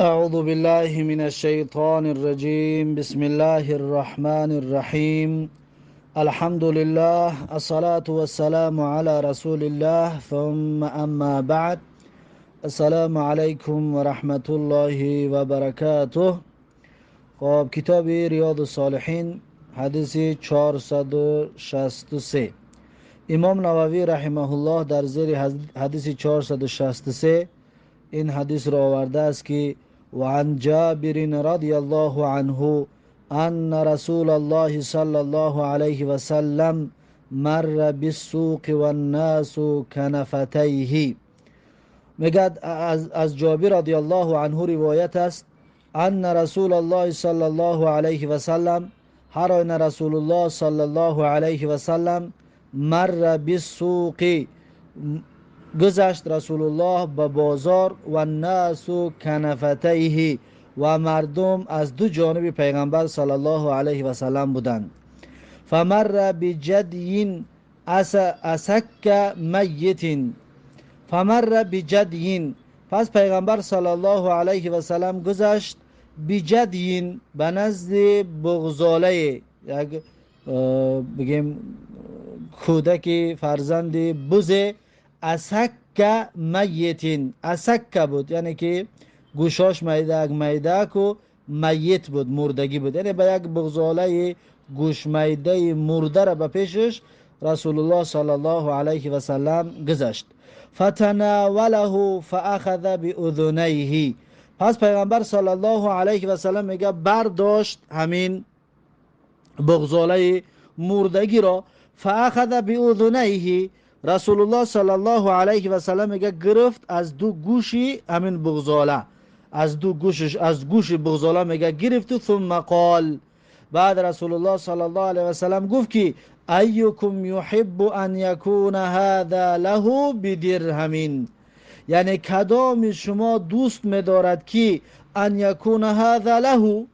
أعوذ بالله من الشيطان الرجيم. بسم الله الرحمن الرحيم. الحمد لله، الصلاة والسلام على رسول الله، ثم أما بعد. السلام علیکم و رحمت الله و برکاته. خب، کتاب ریاض الصالحین، حدیث 463. امام نووی رحمه الله در زیر حدیث 463 این حدیث را آورده است که وعن جابر رضی الله عنه ان رسول الله صلی الله علیه وسلم مر بالسوق والناس کنفتیه. میگد از جابر رضی الله عنه روایت است، ان رسول الله صلی الله علیه وسلم، هر آینه رسول الله صلی الله علیه وسلم، مر بالسوق، گذشت رسول الله به بازار، والناس کنفتیه، و مردم از دو جانب پیغمبر صلی الله علیه و سلم بودند. فمر بجدی اسک میت. فمر بجدی، پس پیغمبر صلی الله علیه و سلم گذشت، بجدی، به نزد بغزاله، یک بگیم کودک فرزند بز، اسک میتین، اسک بود، یعنی که گوشاش میدک میدک و میت بود، مردگی بود. یعنی به یک بغزاله گوش میده مرده را به پیشش رسول الله صلی الله علیه و سلم گذشت. فتناوله فاخذ باذنیه. پس پیغمبر صلی الله علیه و سلم میگه برداشت همین بغزاله مردگی را. فاخذ باذنیه، رسول الله صلی الله علیه و سلم میگه گرفت از دو گوشی همین بغزاله، از دو گوشش، از گوش بغزاله میگه گرفت. ثم قال، بعد رسول الله صلی الله علیه و سلم گفت که ایکم یحب ان یکون هذا له بدرهم، یعنی کدام شما دوست می‌دارد که ان یکون هذا له،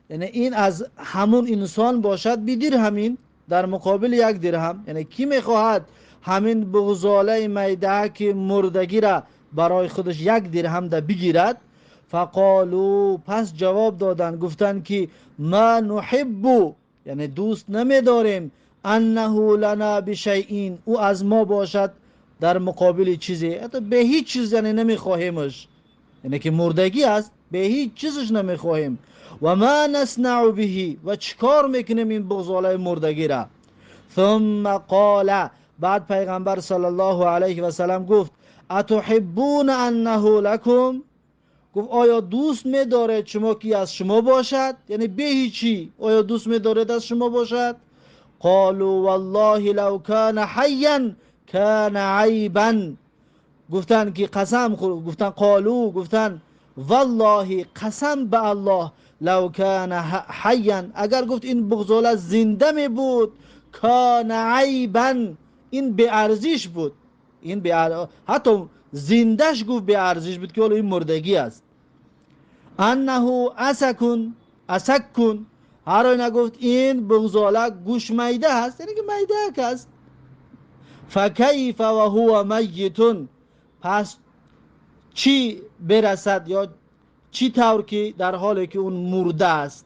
یعنی این از همون انسان باشد، بدرهم، در مقابل یک درهم. یعنی کی میخواهد همین بغزاله میده که مردگی را برای خودش یک درهم ده بگیرد؟ فقالو، پس جواب دادن، گفتن که ما نحب، یعنی دوست نمیداریم، انه لنا بشیئین، او از ما باشد در مقابل چیزی، حتی به هیچ چیز یعنی نمیخواهیمش، یعنی که مردگی است، به هیچ چیزش نمیخواهیم. و ما نصنع به، و چیکار میکنیم این بغزاله مردگی را؟ ثم قال، بعد پیغمبر صلی الله علیه و سلم گفت اتحبون انه لکم، گفت آیا دوست می‌دارید شما که از شما باشد؟ یعنی به هیچی آیا دوست می‌دارید از شما باشد؟ قالوا والله لو كان حیا كان عیبا. گفتن که قسم خور، گفتن قالو، گفتن والله، قسم به الله، لو كان حیا، اگر گفت این بغزاله زنده می بود، کان عیبا، این به ارزش بود، این به حتی زندهش گفت به ارزش بود که این مردگی است. انه اسکن، اسکن، هر آینه گفت این بغزاله گوش میده هست، یعنی که میده است. فکیف و هو میتون، پس چی برسد یا چی طور که در حالی که اون مرده است،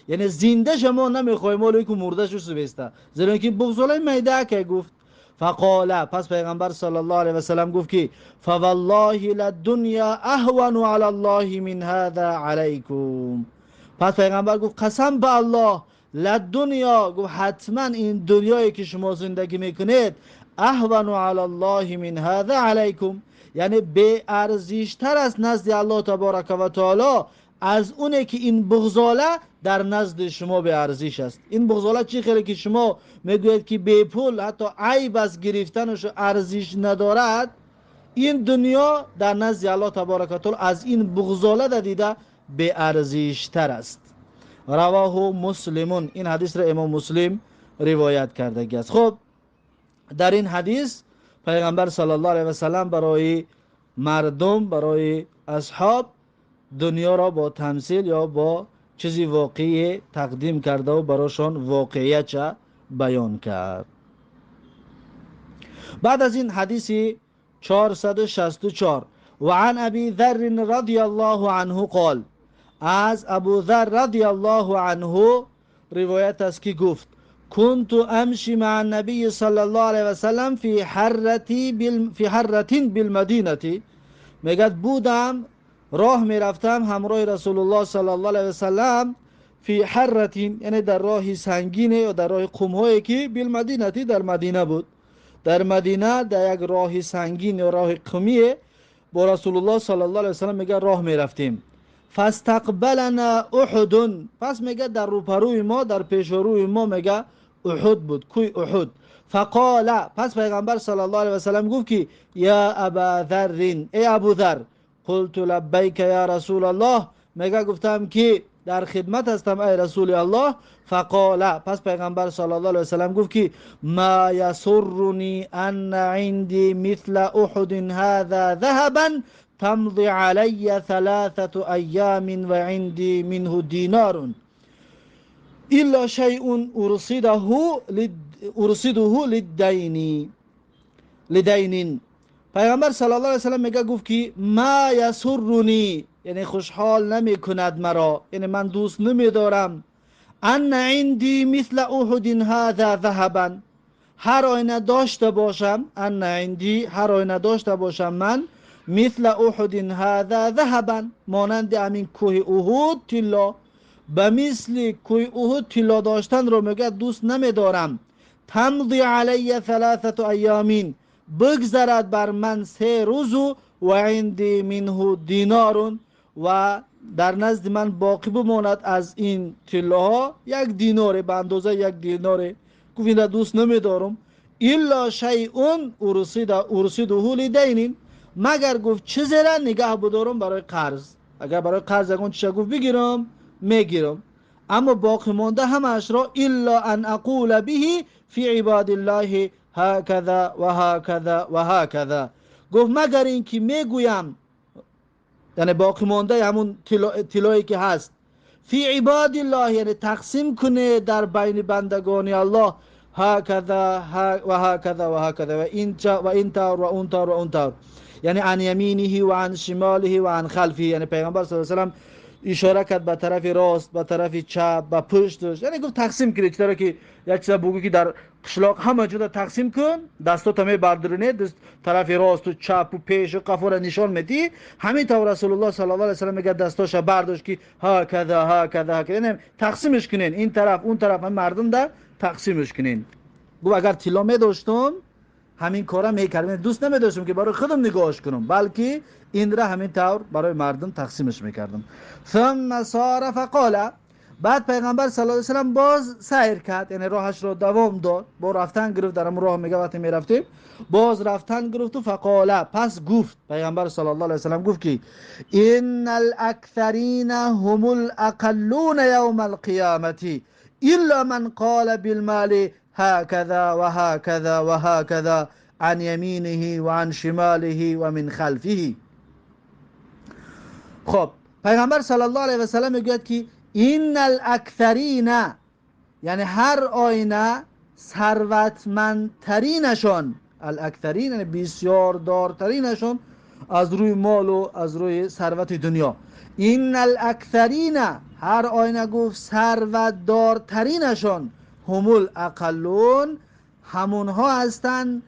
یعنی زنده شما نمیخوایم ولی که مرده شو بیسته، زیرا که بغزاله میده که گفت. فقال، پس پیغمبر صلی الله علیه و سلم گفت که فوالله للدنیا اهون علی الله من هذا علیکم. پس پیغمبر گفت قسم به الله، للدنیا، گفت حتما این دنیایی که شما زندگی میکنید، اهون علی الله من هذا علیکم، یعنی بی ارزش تر است نزد الله تبارک و تعالی از اونه که این بغزاله در نزد شما به ارزش است. این بغزاله چی خیلی که شما میگویید که بی پول حتی عیب از گرفتنش ارزش ندارد، این دنیا در نزد الله تبارک و تعالی از این بغزاله دیده به ارزش تر است. رواه مسلمون، این حدیث را امام مسلم روایت کرده است. خب در این حدیث پیغمبر صلی الله علیه و سلم برای مردم، برای اصحاب دنیا را با تمثیل یا با چیزی واقعی تقدیم کرده و براشان واقعیت بیان کرد. بعد از این حدیث 464. و عن ابی ذر رضی الله عنه قال، از ابو ذر رضی الله عنه روایت است که گفت كنت امشي مع النبي صلى الله عليه وسلم في حرة بالمدينة. میگد بودم راه میرفتم همراه رسول الله صلی الله علیه وسلم، فی حرة یعنی در راه سنگینه یا در راه قومهایی که بالمدینه در مدینه بود. در مدینه در یک راه سنگین یا راه قومیه با رسول الله صلی الله علیه وسلم میگه راه میرفتیم. فاستقبلنا احد، پس میگه در روپروی ما، در پیش روی ما میگه احد بود، کوی احد. فقال، پس پیغمبر صلی الله علیه وسلم گفت که یا ابا ذر، ای ابو ذر. قلت لبیک یا رسول الله، میگه گفتم که در خدمت هستم ای رسول الله. فقال، پس پیغمبر صلی الله علیه وسلم گفت که ما یسرنی ان عندي مثل احد هذا ذهبا تمضي علی ثلاثة ایام و عندي منه دینار الا شیء ارصده للدین لدین. پیغمبر صلی الله علیه وسلم میگه گفت که ما یسرنی، یعنی خوشحال نمی کند مرا، یعنی من دوست نمی دارم، ان عندي مثل احد هذا ذهبا، هر آینه داشته باشم، ان عندي هر آینه داشته باشم من، مثل احد هذا ذهبا، مانند همین کوه احد طلا، به مثل کوه احد طلا داشتن رو میگه دوست نمی دارم. تمضی علی ثلاثة ایام، بگذرد بر من 3 روز، و عندي منه دینار، و در نزد من باقی بماند از این طلاها 1 دینار، به اندازه 1 دینار. گفت این را دوست نمیدارم. الا شیء ارصده لدین، مگر گفت چیزی را نگه بدارم برای قرض، اگر برای قرض اگه چیزی گفت بگیرم میگیرم، اما باقی مانده همش را الا ان اقول به فی عباد الله هكذا و هكذا و هكذا. گفت مگر اینکه میگویم، یعنی باقی مانده همون طلایی که هست، فی عباد الله، یعنی تقسیم کنه در بین بندگان الله، هكذا و هكذا و هكذا، و این و این طور و اون طور و اون طور، یعنی عن یمینه و عن شماله و عن خلفه، یعنی پیغمبر صلی الله علیه و سلم اشاره کرد به طرف راست، به طرف چپ، به پشتش، یعنی گفت تقسیم کنید. چرا که یک چیز بگو که در قشلاق همه جدا تقسیم کن، دستات می بردارینه، دست طرف راست و چپ و پیش و قفا را نشان میدی. همین طور رسول الله صلی الله علیه و سلم میگه دستاش برداشت که هکذا هکذا هکذا، یعنی تقسیمش کنین، این طرف اون طرف، هم مردم ده تقسیمش کنین. گفت اگر طلا می داشتم همین کارا میکردم، دوست نمیداشتم که برای خودم نگاهش کنم، بلکه این را همین طور برای مردم تقسیمش میکردم. ثم صار فقال، بعد پیغمبر صلی الله علیه و سلم باز سیر کرد، یعنی راهش رو دوام داد، با رفتن گرفت در راه، میگه وقتی میرفتیم باز رفتن گرفت و فقال، پس گفت پیغمبر صلی الله علیه و سلم گفت که ان الاکثرین هم الاقلون یوم القیامه الا من قال بالمال هكذا وهكذا وهكذا عن يمينه وعن شماله ومن خلفه. خب پیغمبر صلی الله علیه و سلم میگوید که ان الاکثرین، یعنی هر آینه ثروتمندترینشان، الاکثرین یعنی بسیار دارترینشان از روی مال و از روی ثروت دنیا، ان الاکثرین هر آینه گفت ثروت دارترینشان، هم الاقلون همونها هستند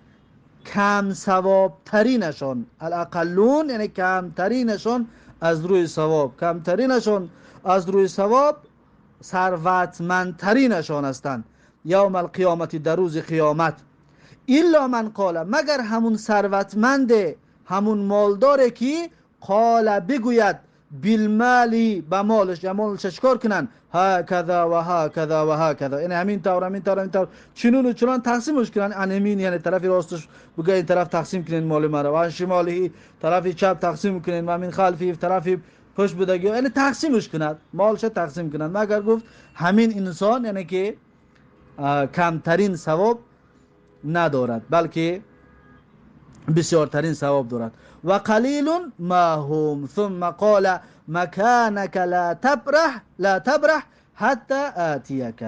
کم ثواب ترینشان. الاقلون یعنی کمترینشان از روی ثواب، کمترینشان از روی ثواب ثروتمندترینشان هستند یوم القیامت، در روز قیامت. الا من قال، مگر همون ثروتمند، همون مالداره که قال بگوید بالمالی، به مالش، یا مالش چکار کنن، هکذا و هکذا و هکذا، یعنی همین طور همین طور همین طور چنون و چنان تقسیمش کنن. انمین یعنی طرف راستش بگه این طرف تقسیم کنین مال مرا، و شمالی طرف چپ تقسیم کنین، و من خلفی طرف پشت بودگی، یعنی تقسیمش کند، مالش تقسیم کنند. مگر گفت همین انسان یعنی که کمترین ثواب ندارد بلکه بسیارترین ثواب دارد. و قلیل ما هم. ثم قال مکانک لا تبرح لا تبرح حتی آتیک.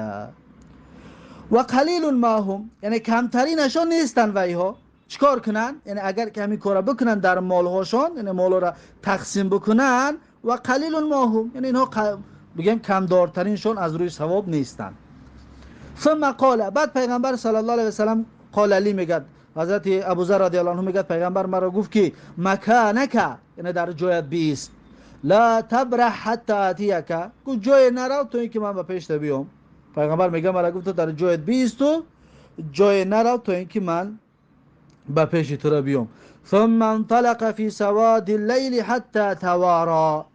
و قلیل ما هم یعنی کمترینشان نیستن و ایها. چیکار کنن؟ یعنی اگر که همین کارا بکنن در مالهاشان، یعنی مالا را تقسیم بکنن، و قلیل ما هم، یعنی اینها بگیم کمدارترینشون از روی ثواب نیستن. ثم قال، بعد پیغمبر صلی الله علیه و سلم قال لی میگه، حضرت ابوذر رضی الله عنه میگه پیغمبر مرا گفت که مکانک، یعنی در جایت بیست، لا تبرح حتی اتیک، گفت جای نرو تا اینکه من به پیش بیام. پیغمبر میگه مرا گفت تو در جایت بیست و جای نرو تا اینکه من به پیش تو را بیام. ثم انطلق فی سواد اللیل حتی توارا،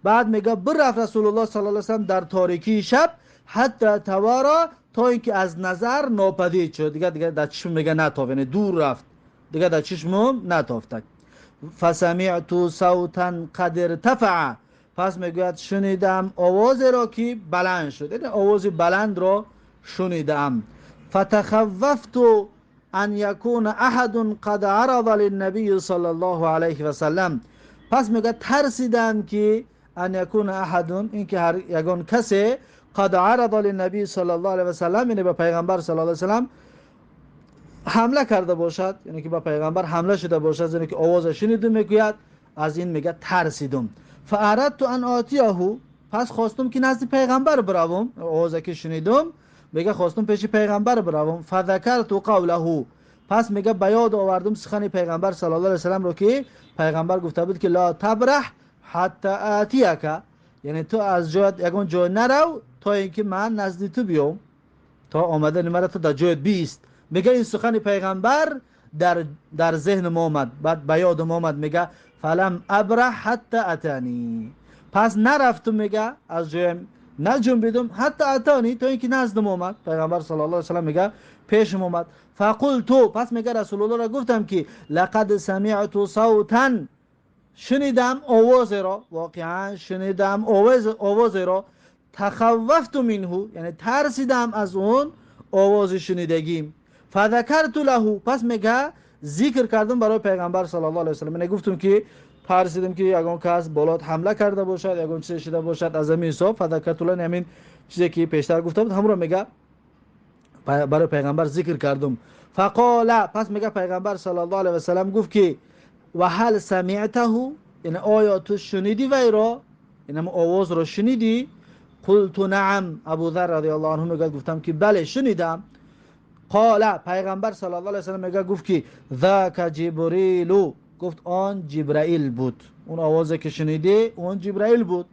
بعد میگه برفت رسول الله صلی الله علیه و سلم در تاریکی شب، حتی توارا، تا اینکه از نظر ناپدید شد، دیگه در چشم میگه نتافت، یعنی دور رفت دیگه در چشمم نتافت. فسمعت صوتا قد ارتفع، پس میگوید شنیدم آواز را که بلند شد، یعنی آواز بلند را شنیدم. فتخوفت ان یکون احد قد عرض للنبی صلی الله علیه و سلم، پس میگه ترسیدم که ان یکون احد، اینکه هر یگان کسی قد عرض للنبی صلی الله علیه و سلم، یعنی به پیغمبر صلی الله علیه و سلم حمله کرده باشد، یعنی که به پیغمبر حمله شده باشد، یعنی که آواز شنیدم، میگوید از این میگه ترسیدم. فاردت ان آتیه، پس خواستم که نزد پیغمبر بروم، آواز که شنیدم میگه خواستم پیش پیغمبر بروم. فذکرت قوله، پس میگه به یاد آوردم سخن پیغمبر صلی الله علیه و سلم رو که پیغمبر گفته بود که لا تبرح حتی آتیک، یعنی تو از جایت یگان جای نرو تا اینکه من نزد تو بیام، تا آمدن مرا تو در جایت بیست. میگه این سخن پیغمبر در ذهن ما آمد، بعد به یادم آمد. میگه فلم ابرح حتی اتانی، پس نرفتم، میگه از جایم نجنبیدم، حتی اتانی، تا اینکه نزدم آمد. پیغمبر صلی الله علیه و سلم میگه پیشم آمد. فقلت، پس میگه رسول الله را گفتم که لقد سمعت صوتا، شنیدم آواز را، واقعا شنیدم آواز را، تخوفت منه، یعنی ترسیدم از اون آواز شنیدگیم. فذکرت له، پس میگه ذکر کردم برای پیغمبر صلی الله علیه و سلم، یعنی گفتم که ترسیدم که یگان کس بالات حمله کرده باشد، یگان چیزی شده باشد، از همین حساب فذکرت له، همین چیزی که پیشتر گفته بود همون رو میگه برای پیغمبر ذکر کردم. فقال، پس میگه پیغمبر صلی الله علیه و سلم گفت که و هل سمعته، یعنی آیا تو شنیدی وی را، یعنی آواز را شنیدی؟ قلت نعم، ابو ذر رضی الله عنه میگه گفتم که بله شنیدم. قال، پیغمبر صلی الله علیه و سلم میگه گفت که ذاک جبریل، گفت آن جبرائیل بود، اون آوازی که شنیدی اون جبرائیل بود.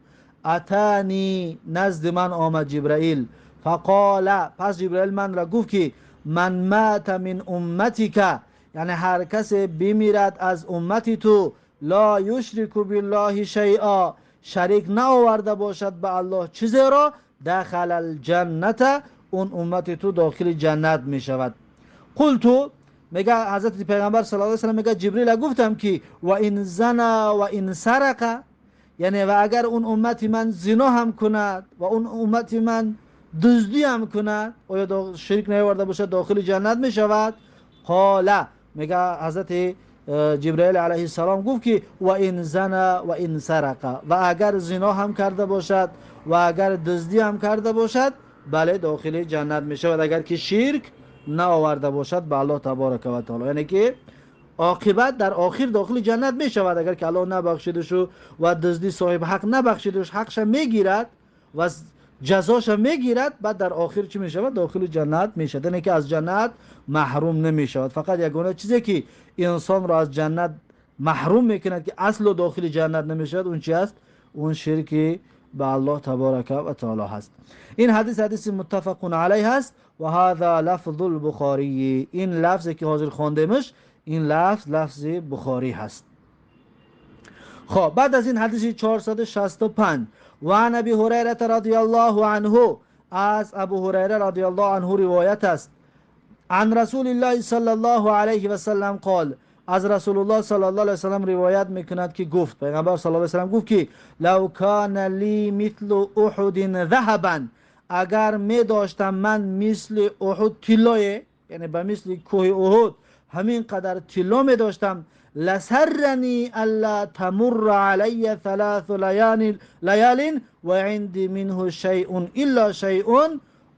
اتانی، نزد من آمد جبرائیل. فقال، پس جبرائیل من را گفت که من مات من امتک، یعنی هر کسی بمیرد از امتی تو، لا یشرک بالله شیئا، شریک نآورده باشد به الله چیزی را، دخل الجنت، اون امت تو داخل جنت می شود. قلت، میگه حضرت پیغمبر صلی الله علیه و سلم میگه جبریل گفتم که و این زنا و این سرق، یعنی و اگر اون امت من زنا هم کند و اون امت من دزدی هم کند، آیا شریک نیاورده باشد داخل جنت می شود؟ قال، میگه حضرت جبرائیل علیه السلام گفت که و این زنا و این سرق، و اگر زنا هم کرده باشد و اگر دزدی هم کرده باشد، بله داخل جنت می شود، اگر که شرک نآورده باشد به الله تبارک و تعالی. یعنی که عاقبت در آخر داخل جنت می شود، اگر که الله نبخشیدش و دزدی صاحب حق نبخشیدش، حقش میگیرد و جزاش میگیرد، بعد در آخر چی می شود؟ داخل جنت می شود، یعنی که از جنت محروم نمی شود. فقط یگانه چیزی که انسان را از جنت محروم میکند که اصل داخل جنت نمی شود، اون چی است؟ اون شرک به الله تبارک و تعالی هست. این حدیث حدیث متفق علیه هست. و هذا لفظ البخاری، این لفظی که حاضر خواندیمش این لفظ لفظ بخاری هست. خب بعد از این حدیث 465، و عن ابی هریره رضی الله عنه، از ابو هریره رضی الله عنه روایت است، عن رسول الله صلی الله علیه و سلم قال، از رسول الله صلی الله علیه و سلم روایت میکند که گفت پیغمبر صلی الله علیه و سلم گفت که لو کان لی مثل احد ذهبا، اگر می داشتم من مثل احد طلای، یعنی به مثل کوه احد همین قدر طلا می داشتم، لسرنی الا تمر علی ثلاث لیال و عندی منه شیء الا شیء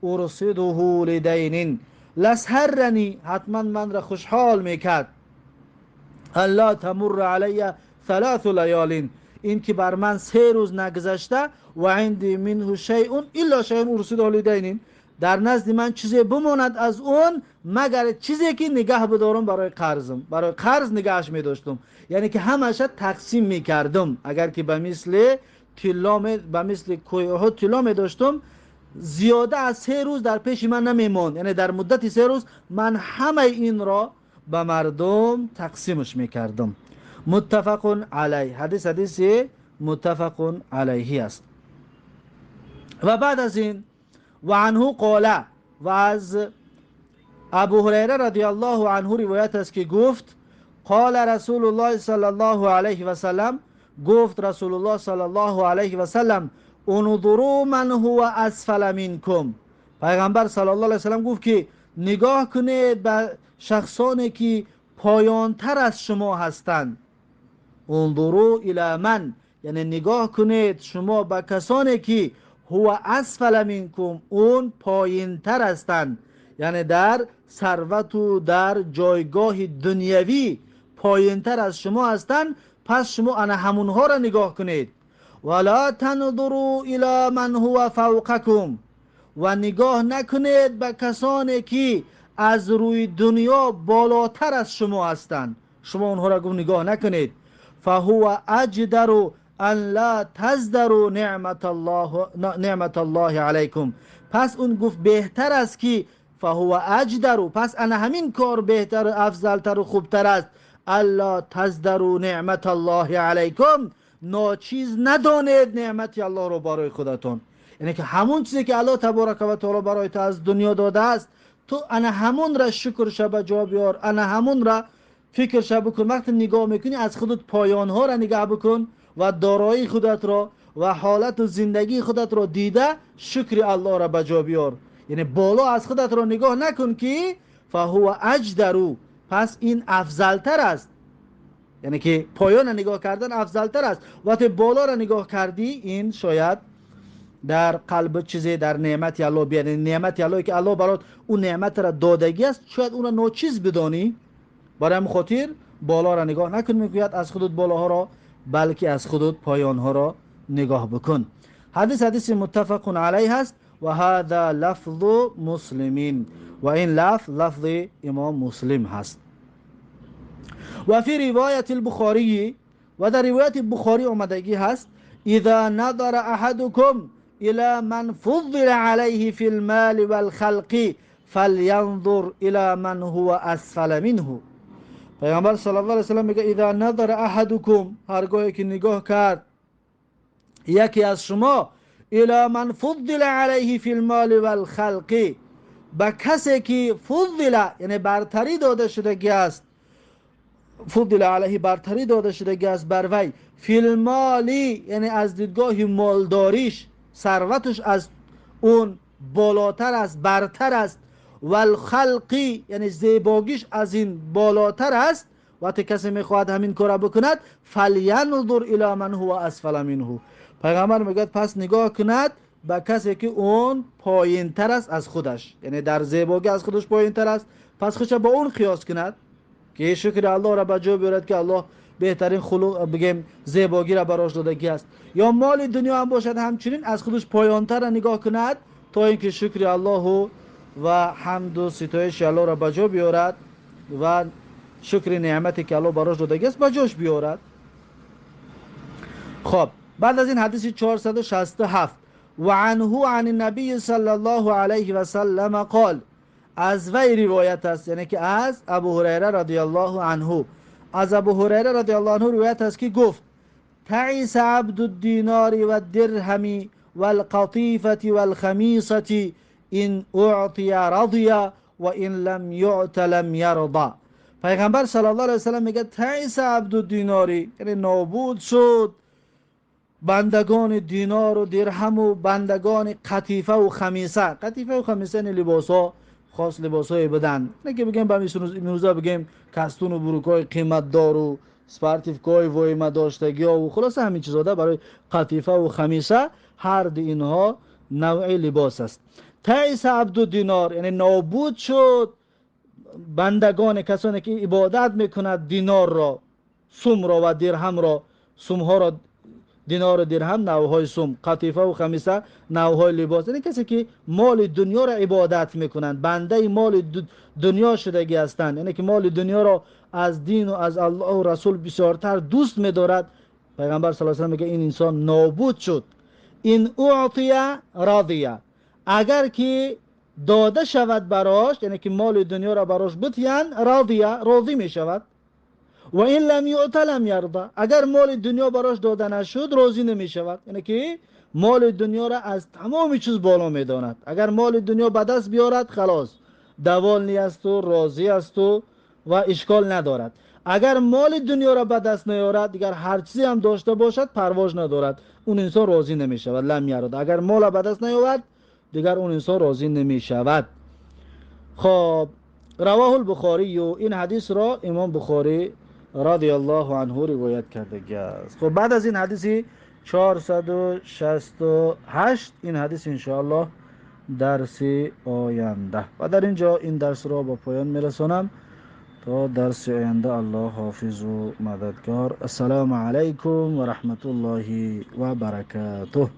ارصده لدین. لسرنی، حتما من را خوشحال میکرد، ألا تمر علی ثلاث لیال، این که بر من 3 روز نگذشته، و عندی منه شیء الا شیء ارسله لدین، در نزد من چیزی بماند از اون مگر چیزی که نگه بدارم برای قرضم، برای قرض نگهش می‌داشتم، یعنی که همش تقسیم می‌کردم. اگر که به مثل طلا به مثل کوه احد طلا می‌داشتم، زیاده از 3 روز در پیش من نمی‌ماند، یعنی در مدت 3 روز من همه این را به مردم تقسیمش می‌کردم. متفق علیه، حدیث حدیث متفق علیه است. و بعد از این و عنه قال، و از ابو هریره رضی الله عنه روایت است که گفت قال رسول الله صلی الله علیه و سلم، گفت رسول الله صلی الله علیه و سلم انظروا من هو اسفل منکم. پیغمبر صلی الله علیه و سلم گفت که نگاه کنید به شخصانی که پایانتر از شما هستند. انظروا الی من، یعنی نگاه کنید شما به کسانی که هو اسفل منکم، اون پایینتر هستند، یعنی در ثروت و در جایگاه دنیوی پایینتر از شما هستند، پس شما انا همونها را نگاه کنید. ولا تنظروا الی من هو فوقکم، و نگاه نکنید به کسانی که از روی دنیا بالاتر از شما هستند، شما اونها را گفت نگاه نکنید. فهو اجدر ان لا تزدروا نعمت الله علیکم، پس اون گفت بهتر است که فهو اجدر، پس انا همین کار بهتر و افضلتر و خوبتر است، الا تزدروا نعمت الله علیکم، ناچیز ندانید نعمت الله رو برای خودتون، یعنی که همون چیزی که الله تبارک و تعالی برای تو از دنیا داده است، تو انا همون را شکر شب جا بیار، انا همون را فکر شب بکن. وقتی نگاه میکنی از خودت پایانها را نگاه بکن و دارایی خودت را و حالت و زندگی خودت را دیده شکر الله را به جا بیار، یعنی بالا از خودت را نگاه نکن که فهو اجدرو، پس این افضلتر است، یعنی که پایان را نگاه کردن افضلتر است. وقتی بالا را نگاه کردی این شاید در قلب چیزی در نعمت الله بیاد، نعمت الله که الله برات اون نعمت را دادگی است، شاید اون را ناچیز بدانی. برای همین خاطر بالا را نگاه نکن، میگوید از خودت بالاها را، بلکه از خودت پایانها را نگاه بکن. حدیث حدیث متفق علیه است. و هذا لفظ مسلمین، و این لفظ لفظ امام مسلم هست. و فی روایت البخاری، و در روایت بخاری آمدگی هست اذا نظر احدکم الى من فضل علیه فی المال والخلق فلینظر الى من هو اسفل منه. پیامبر صلی الله علیه و سلم میگه اذا نظر احدکم، هرگاهی که نگاه کرد یکی از شما، الى من فضل علیه فی المال والخلق، به کسی که فضل یعنی برتری داده شدگی است، فضل علیه برتری داده شدگی است بر وی، فی المال یعنی از دیدگاه مالداریش، ثروتش از اون بالاتر است، برتر است، والخلقی یعنی زیباگیش از این بالاتر است. وقتی کسی میخواهد همین کار را بکند فلینظر الی من هو اسفل منه، پیغمبر میگه پس نگاه کند به کسی که اون پایین تر است از خودش، یعنی در زیباگی از خودش پایین تر است، پس خودش با اون قیاس کند که شکر الله را به جا بیارد که الله بهترین خلق بگیم زیباگی را براش دادگی است. یا مال دنیا هم باشد همچنین از خودش پایان تر را نگاه کند تا اینکه شکر الله و حمد و ستایش الله را به جا بیارد و شکر نعمتی که الله براش دادگی است به جاش بیارد. خب بعد از این حدیث 467 و عنه عن النبی صلی الله علیه و سلم قال، از وی روایت است، یعنی که از ابو هریره رضی الله عنه، از ابو هریره رضی الله عنه روایت است که گفت تعیس عبد الدینار والدرهم والقطیفة والخمیصة ان اعطی رضی و ان لم یعط لم یرضى. پیغمبر صلی الله علیه و سلم میگه تعیس عبد الدیناری، یعنی نابود شد بندگان دینار و درهم و بندگان قطیفه و خمیسه. قطیفه و خمیسه یعنی لباسا، خاص لباسای بدن، نه که بگیم به امروزا بگیم کستون و بروکای قیمت دار و سپارتیفکای وایما داشتگی ها و خلاصه همین چیزا ده. برای قطیفه و خمیسه هر دو اینها نوع لباس است. تعیس عبد دینار یعنی نابود شد бандагон касоне ки ибодат мекунад динор ро, сум ро ва дирҳам ро, сумҳо ро, динор ва дирҳам навъҳои сум, қатифа ва хамиса навъҳои либос, яъне касе ки моли дунё ро ибодат мекунанд, бандаи моли дунё шудагӣ ҳастанд, яъне ки моли дунё ро аз дин ва аз Аллоҳ ва Расул бисёртар дӯст медорад. Пайғамбар саллаллоҳу алайҳи ва саллам мегӯяд ин инсон нобуд шуд. Ин уътия радия, агар ки дода шавад барош, яъне ки моли дунёро барош битиянд, радия, розӣ мешавад. Ва ин лам юъта лам ярда, агар моли дунё барош дода нашуд, розӣ намешавад. Яъне ки моли дунёро аз тамоми чиз боло медонад. Агар моли дунё ба даст биёрад, халос, довольный асту, розӣ асту ва ишкол надорад. Агар моли дунёро ба даст наёрад, дигар ҳар чизе ҳам дошта бошад, парвоз надорад, он инсон розӣ намешавад. Лам ярда, агар мола ба даст наёвард, дигар он инсон розӣ намешавад. Хоб, равоҳул Бухорию, ин ҳадисро имом Бухорӣ радиаллоҳу анҳу ривоят кардагиаст. Хоб, баъд аз ин ҳадиси 468, ин ҳадис иншоаллоҳ дарси оянда, ва дар ин ҷо ин дарсро ба поён мерасонам. То дарси оянда Аллоҳ ҳофизу мададгор. Ассалому алайкум ва раҳматуллоҳи ва баракатуҳ.